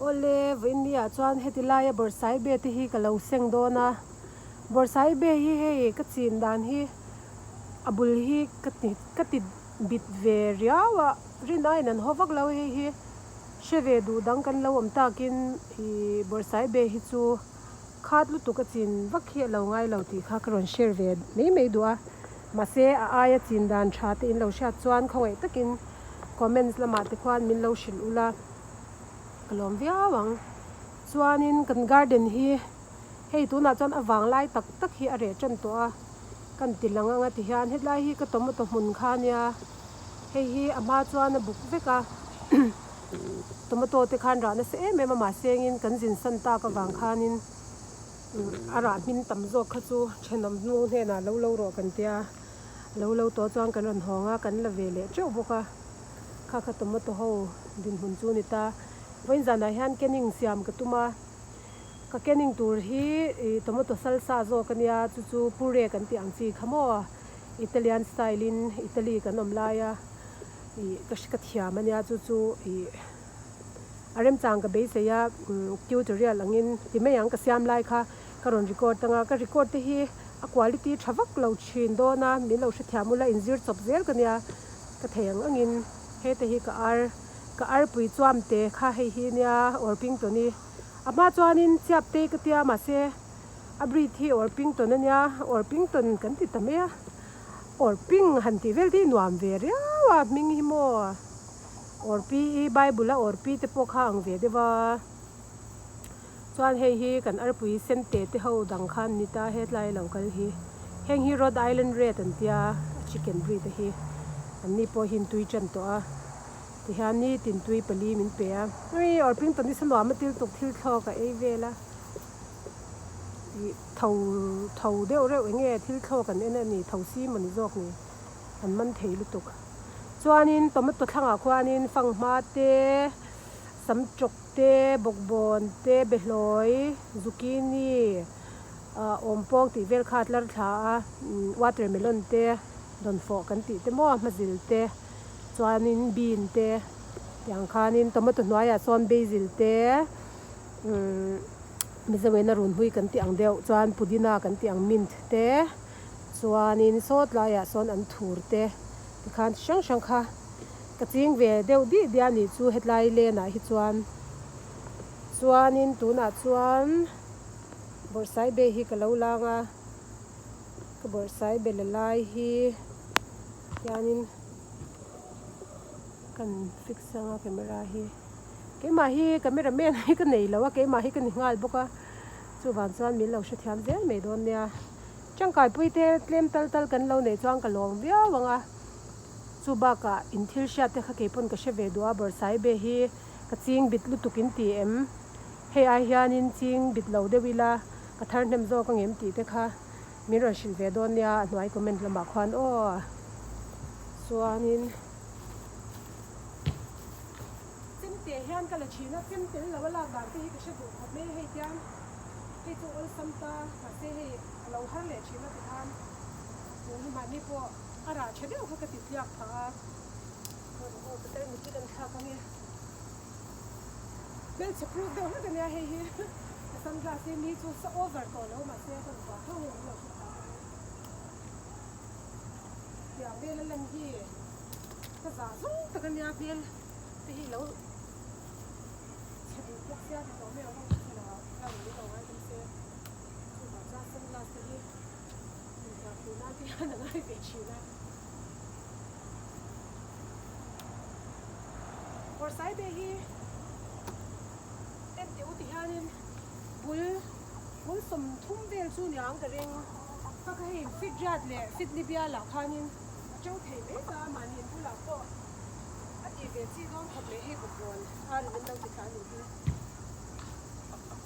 Awle, vawiin ah chuan heti laia Bawrhsaibe te hi ka lo seng dawn a. Bawrhsaibe hi hei ka chin dan hi a bul hi ka ti ka ti bit ve riau a, rin aiin an haw vak lo hei hi hre ve duh dang kan lo awm takin ih Bawrhsaibe hi chu khat lutuk a chin vak hi a lo ngai lo tih kha ka rawn share ve mai mai duh a. Mahse a aia chin dan tha te in lo hriat chuan khawngaih takin comments lamah te khuan min lo hrilh ula ka lawm viau ang. Chuanin kan garden hi hei tunah chuan a vang lai tak tak hi a reh tan tawh a, kan ti lang anga ti hian hetlai hi ka tomato hmun kha ania hei hi a hma chuan a buk vek a tomato te khan rah nasa em em a mahse engin kan zin san tak avang khanin A rah hmin tam zawk kha chu thenawm hnu hnenah lo lo rawh kan tia, lo lo tawh chuan kan rawn hawng a, kan la ve leh teuh bawk a, kha kha tomato ho dinhmun chu a ni ta. Vawiin zanah hian canning siam ka tum a, ka canning tur hi ih tomato salsa zawk a nia, chu chu puree kan tih ang chi kha maw, Italian style in Italy kan awm lai a, ih ka ka thiam a nia chu chu ih. A remchang ka beisei a, tutorial angin ti mai ang ka siam lai kha ka rawn record anga, ka record te hi a quality tha vak lo thin dawn a, min lo hrethiam ula inzir chawp zel ka nia, ka thei ang angin hete hi ka ar ka arpui chuam te kha hei hi nia Orpington i a hma chuanin chiap te ka tia mahse a breed hi Orpington ania, Orpington kan ti ta mai a, Orping han tih vel te hi nuam ve riau a hming hi maw. Orpi i Bible a Orpi te pawh kha ang ve deuh a, chuan hei hi kan arpui sen te te ho dang kha an ni ta hetlai lo kal hi, heng hi Rhode Island Red an tia a chicken breed a hi an ni pawh hi an tui tan tawh a, tihian nitin tui pali min pe a, ui Orpington hi sanuam a til tuk thil thlawk a ei vel a, ih tho tho deuh reuh eng nge thil thlawk an en a ni tho si maw ni zawk ni an man thei lutuk. Chuanin tomato thlangah khuanin fanghma te, samtawk te, bawkbawn te, behlawi, zucchini, ah awmpawng tih vel kha a tlar thla a, watermelon te, dawnfawh kan tih te maw hmazil te, chuanin bean te tiang khanin tomato hnuaiah sawn basil te, umm Mizoin a runhui kan tih ang deuh chuan pudina kan tih ang mint te. Chuanin saw tlaiah sawn an thur te tikhan chi hrang hrang kha ka ching ve deuh dih diah a nih chu hetlai lenah hi chuan. Chuanin tunah chuan bawrhsaibe hi ka lo lang a, ka bawrhsaibe la lai hi hianin kan fix anga camera hi keimah hi camera man hi ka nei lo a keimah hi ka ni nghal bawk a chuvang chuan min lo hrethiam zel mai dawn nia. Tangkaipui te tlem tal tal kan lo neih chuan ka lawm viau ang a, chu bakah in thil hriat te kha keipawn ka hre ve duh a, Bawrhsaibe hi ka ching bit lutuk in ti em? Hei ai hianin ching bit lo deuh ila ka thar hnem zawk ang em tih te kha min rawn hrilh ve dawn nia a hnuai comment lamah khuan aw. Chuanin chemte hian ka la thin a, chem tel lo a lak dan te hi ka hre duh khawp mai a, hei tian hei chu awlsam ta mahse hei A lo har leh thin a ti khan tun hi mahni pawh a rah tha deuh kha ka ti tliak phah a, rawn aw ka tel mit hi kan thlak ang e. Hmelchhe proof deuh hlek ania hei hi ka sunglass hi ni chu sa over tawh lo mahse ka rawn vuah tho nge min lo hre thiam ang e. Tiang vel a lan hi ka zah zawng tak ania hmel te hi lo chhe duh bawk sia ti tawh mai ang ka hre lo a, ka rawn lo ngai tam se. Chuvang chuan sunglass te hi inhliah pui nan te hian a ngai ve thin a. Bawrhsaibe hi en teh u ti hianin bul bul 30 vel chu niang ka ring. Ka kha hei fit riat leh fit ni bialah khanin a to thei mai ta a, mahni in bulah pawh a tih ve chi dawn khawp mai hei bawkbawn a ri min lo ti thla a nih hi.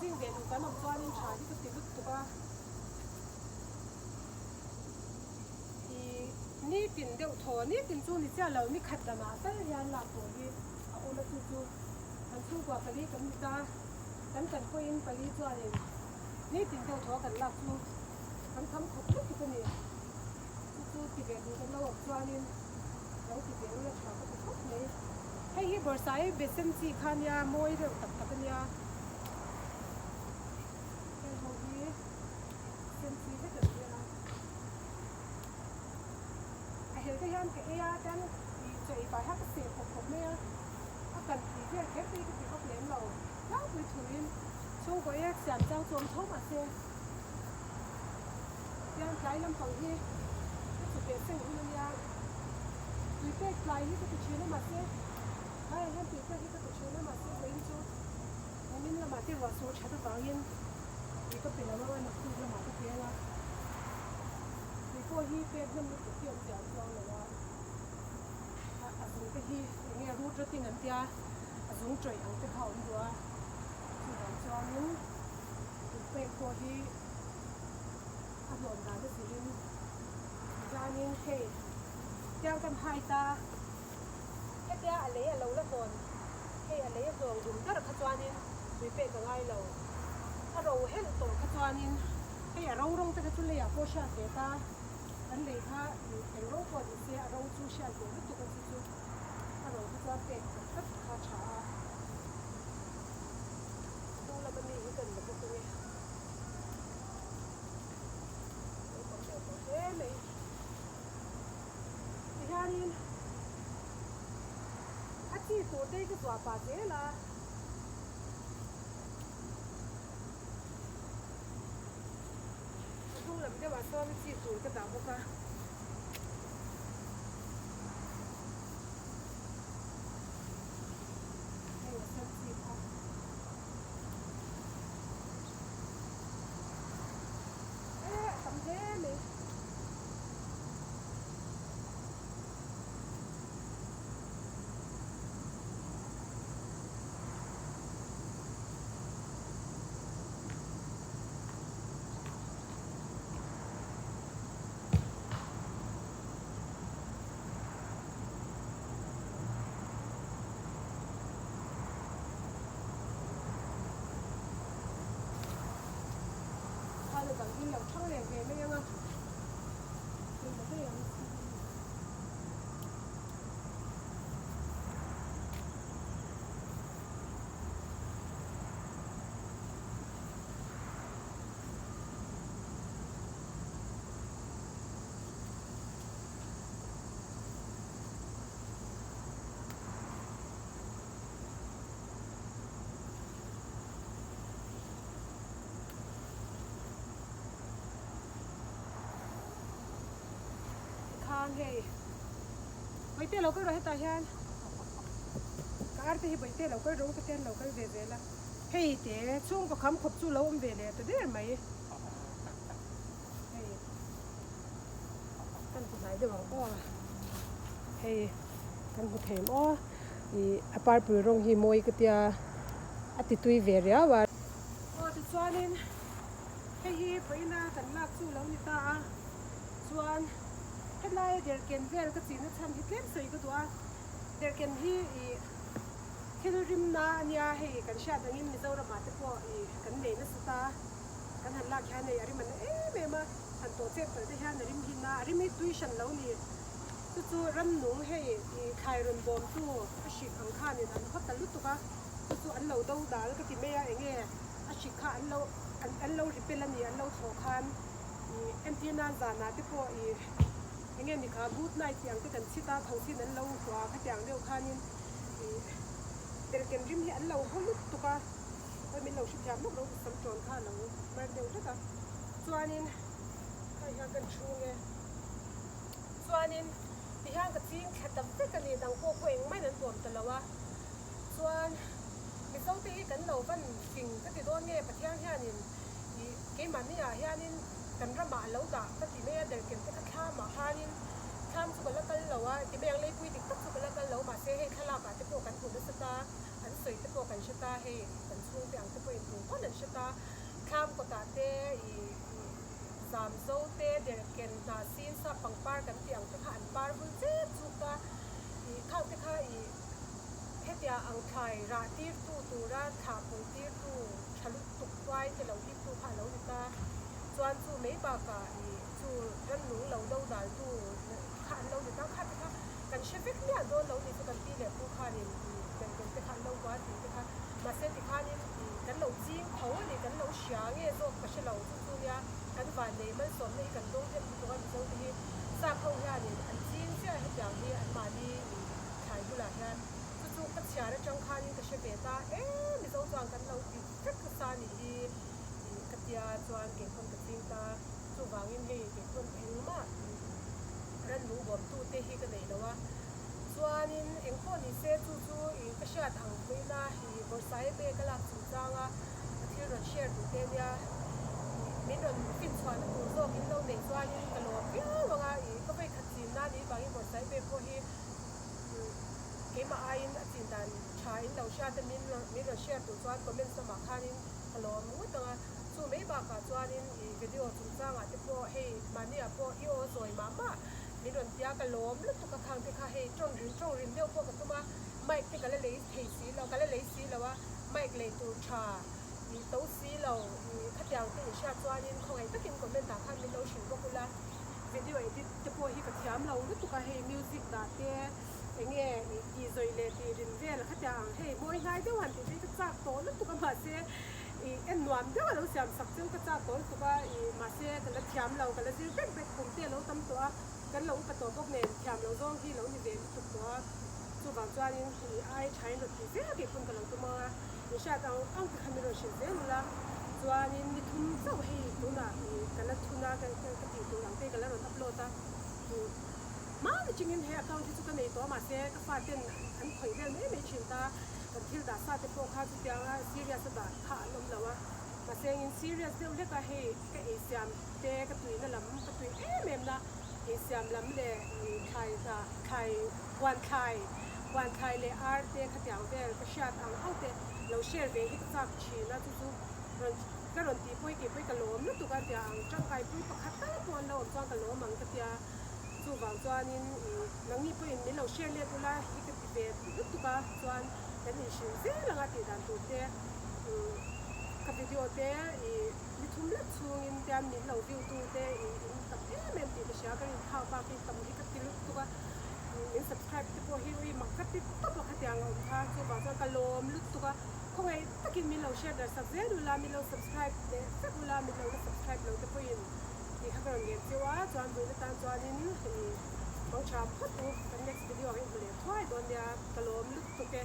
Ching ve duh kan awm chuanin tha hi ka ti lut tuk a, i nitin deuh thaw, nitin chu ni chiah lo, ni khat danah tal hian lak tur hi a awm a, chu chu kan chhungkua pali kan ni ta, kan kan pawhin pali chuanin nitin deuh thaw kan lak chu kan kham khawp lutuk a ni, chu chu ti ve duh kan lo awm chuanin lo ti ve ula tha ka ti khawp mai. Hei hi bawrhsaibe sen chi kha ania, mawi reuh tak tak ania. Heng ho hi sen chi vek an nia. A hel te hian ka ei a, chuan ih chaw ei pah hian ka seh khawp khawp mai a, a kan tui vel kher te hi ka ti vak lem lo. Tlangpui thuin chhungkaw ek siam chang chu awm tho mahse tiang tlai lampang hi ka chawhmeh seng hun ania, tui pek tlai hi ka ti thin a mahse tlaiah hian tui pek hi ka ti thin a mahse vawiin chu nimin lamah te ruah sur that avangin tui ka pe lo a, naktuk lamah ka pe ang a, tui pawh hi pek hnem lutuk hi awm chiah chuang lo a, a zung te hi eng nge root rotting an tia. A zung tawih ang te kha a awm duh a, chuvang chuanin tupek pawh hi a hlawn dan a zirin tihianin hei tiang kan hai ta, hetia a lei a lo la hlawn, hei a lei a hlawng dum dar kha chuanin tuipek a ngai lo, a ro helh tawh kha chuanin hei a ro rawng te kha chu leiah pawh hriat ve ta, kan lei kha eng ro pawh ni se a ro chu hriat ve lutuk a chu chu. A rawn kha chuan pek tak tak kha a tha a, hnung lama mi hi kan la bawk ange. Lo tam leh tawh hle mai. Tihianin a chi tur te hi ka zuah pah zel a. A hnung lam deuhah sawn a chi tur ka dah bawk a. Hei a sen chi kha. E a tam hle mai. Khan a dang hi lo thang leh ve mai ang a, hei la daih ang. Tikhan hei Bawihte lo kal rawh hetah hian ka arte hi Bawihte lo kal rawh u ka tian lo kal ve zel a hei te chhungkaw kham khawp chu lo awm ve leh ta der mai. Hei kan hmu hnai deuh ang aw hei kan hmu thei em aw ih a purple rawng hi mawi ka tia a ti tui ve riau a. Aw tichuanin hei hi vawiina kan lak chu lo ni ta a chuan helai derhken vel ka chihna chhan hi tlem sawi ka duh a derhken hi ih thil rimna a nia hei kan hriat angin Mizoramah te pawh ih kan nei nasa ta. Kan han lak hian hei a rim a na em em a, han tawh chet palh te hian a rim hi na, a rim hi tui hran lo ni. Chu chu ramnung hei ih thlai rawn bawmtu a hrik ang khanin an haw ta lutuk a, chu chu an lo do dal ka ti mai a, enge a hrik kha an lo an lo repel a ni, an lo thlawh khan ih entir nan zanah te pawh ih enge ni kha good night tih ang te kan chhit a, thosîn an lo hua khatiang deuh khanin ih derhken rim hi an lo haw lutuk a. Hei min lo hrethiam lawk lo sam tawn kha a lo mar deuh hlek a, chuanin hei hian kan chhung e, chuanin tihian ka ching thla ta vek a ni, dang pawh pawh engmah in an bawm ta lo a, chuan Mizo te hi kan lo van fing ka ti dawn nge Pathian hianin ih keimahni ah hianin kan ramah a lo dah ka ti mai a, derhken te kha thlam ah khanin thlam chu ka la kal lo a, ti mai ang leipui dik tak chu ka la kal lo mahse hei thlalak ah te pawh kan hmu nasa ta. An sawi te pawh kan hre ta, hei kan chhungte ang te pawhin tum pawn an hre ta, thlam kawtah te ih zam zo te, derhken hna sin sap pangpar kan tih ang te kha an par vul chet chuk a, ih khang te kha ih hetia ang thlai rah tirtu tura thlah pung tirtu tha lutuk tuai te lo hiptu kha a lo ni ta, chuan chu mai bakah ih chu rannung lo do daltu kha an lo ni ta, kha te kha kan hre vek miah dawn lo ni chu kan pi leh pu khanin ih. kha an lo hua tih te kha mahse tikhanin ih kan lo ching tho a ni kan lo hria nge zawk ka hre lo chu chu nia kan vannei malsawmna hi kan dawng hnem lutuk a Mizo te hi sap ho hianin an ching chiah hetiang hi an mahni ih thlai bulah hian chu chu ka chhiar atang khanin ka hre ve ta e Mizo chuan kan lo ti vek nasa a nih hi ih ka tia chuan keipawn ka ching ta chuvangin hei keipawn engmah ih rannung bawmtu te hi ka nei lo a chuanin eng pawh ni se chu chu ih ka hriat ang vawiina ih bawrhsaibe ka lak chungchanga ka thil rawn share duh te nia ih min rawn finchhuahna tur zawk in lo neih chuanin ka lawm viau ang a ih ka vawikhat chinna ni vangin bawrhsaibe pawh hi ih keimah aiin a chin dan tha in lo hriat a min min rawn share duh chuan comments lamah khanin ka lawm ngawt ang a chu mai bakah chuanin ih video chungchangah te pawh hei mahniah pawh i aw zawi mah mah min rawn tia ka lawm lutuk a khang te kha hei tawng rin tawng rin deuh pawh ka tum a mic te ka la lei thei si lo ka la lei si lo a mic lei tur tha ih to si lo ih khatiang te inhriat chuanin khawngaih takin comment ah khan min lo hrilh bawk ula video edit te pawh hi ka thiam lo lutuk a hei music dah te enge ih tih zawih leh tih rin vel khatiang ang hei mawi hnai deuh han tih te hi ka chak tawh lutuk a mahse ih en nuam deuh a lo siam sak chu ka chak tawh lutuk a ih mahse ka la thiam lo ka la zir vek vek kum te a lo tam tawh a kan lo upa tawh bawk nen thiam lo zawng hi lo ni ve lutuk tawh a chuvang chuanin ih ai thain rawn ti zel tih pawn ka lo tum ang a in hriat ang ang te kha min rawn hrilh zel ula chuanin ni thum chauh hei tunah ih ka la thun a ka ka tih tur ang te ka la rawn upload a ih hmana chingin he account hi chu ka nei tawh a mahse ka faten an khawih vel mai mai thin ta. Kan thil dah sa te pawh kha chutianga serious a dah kha an awm lo a, mahse engin serious deuh hlek a hei ka eisiam te ka tuina lam ka tui em em na eisiam lam leh thlai hnah thlai huan thlai huan thlai leh ar te khatiang vel ka hriat ang ang te lo share ve hi ka chak thin a chu chu rawn ka rawn tih pawh hi keipawh hi ka lawm lutuk a tia ang tangkai pui pakhat tal pawh an lo awm chuan ka lawm ang ka tia. Chuvang chuanin ih nangni pawhin min lo share let ula hi ka ti ve lutuk a, chuan kan inhrilh zel ang a tih dan tur te ka video te ih ni thum lek chhungin tian min lo view tu te ih in tam em em tih ka hria ka rin phak bak hi tam hi ka ti lutuk a, min subscribe te pawh hi ui mak ka ti tawp a khatiang a awm kha chuvang chuan ka lawm lutuk a, khawngaih takin min lo share darh sak zel ula min lo subscribe leh vek ula min lo la subscribe lo te pawhin. Tih kha ka rawn ngen cheu a, chuan vawiin atan chuanin ih hmang tha phawt u, kan next video ah ka inhmu leh thuai dawn nia, ka lawm lutuk e.